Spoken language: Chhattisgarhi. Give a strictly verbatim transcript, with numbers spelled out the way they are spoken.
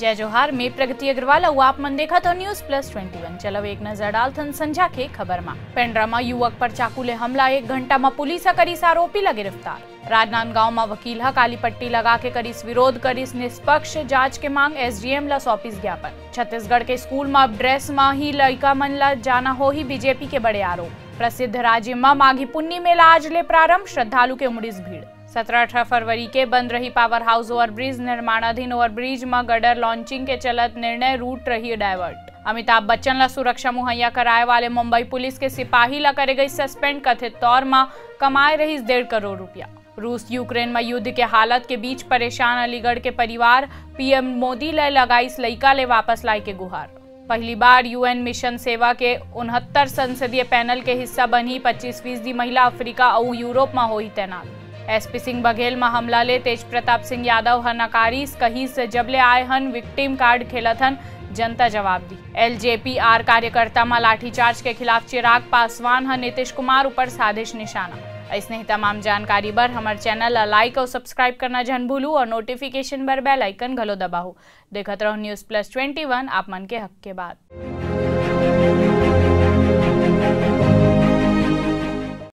जय जोहार, मैं प्रगति अग्रवाल अउ आप मन देखत हो News Plus Twenty One। चलव एक नजर डालथन संझा के खबर मा। पेंड्रा मा युवक पर चाकू ले हमला, एक घंटा मा पुलिस ह करिस आरोपी ला गिरफ्तार। राजनांदगांव मा वकील ह काली पट्टी लगा के करिस विरोध, करिस निष्पक्ष जांच के मांग, एसडीएम ला सौंपिस ज्ञापन। छत्तीसगढ़ के स्कूल मा अब ड्रेस मा ही लइका मन ला जाना होही, बीजेपी के बड़े आरोप। प्रसिद्ध राजिम मा माघी पुन्नी मेला आज ले प्रारंभ, श्रद्धालु के उमड़िस भीड़। सत्रह अठारह फरवरी के बंद रही पावर हाउस ओवरब्रिज, निर्माणाधीन ओवरब्रिज म गडर लॉन्चिंग के चलत निर्णय, रूट रही डायवर्ट। अमिताभ बच्चन ला सुरक्षा मुहैया कराए वाले मुंबई पुलिस के सिपाही ला करे गई सस्पेंड, कथित तौर म कमाए रहिस डेढ़ करोड़ रुपया। रूस यूक्रेन म युद्ध के हालत के बीच परेशान अलीगढ़ के परिवार, पीएम मोदी ले लगाइस लइका ले वापस लाए के गुहार। पहली बार यूएन मिशन सेवा के उनहत्तर संसदीय पैनल के हिस्सा बनही पच्चीस फीसदी महिला, अफ्रीका अउ यूरोप म होही तैनात। एसपी सिंह बघेल म हमला ले तेज प्रताप सिंह यादव ह नकारिस, कहिस, "जब ले आए हन, विक्टिम कार्ड खेलत हन, जनता जवाब दी।" एलजेपीआर कार्यकर्ता म लाठीचार्ज के खिलाफ चिराग पासवान ह नीतीश कुमार ऊपर साधिस निशाना। अइसने ही तमाम जानकारी बर हमर चैनल ला लाइक अउ सब्सक्राइब करना झन भूलू अउ नोटिफिकेशन बर बेल आइकन घलो दबाहू। देखत रहो News Plus Twenty One, आप मन के हक के बात।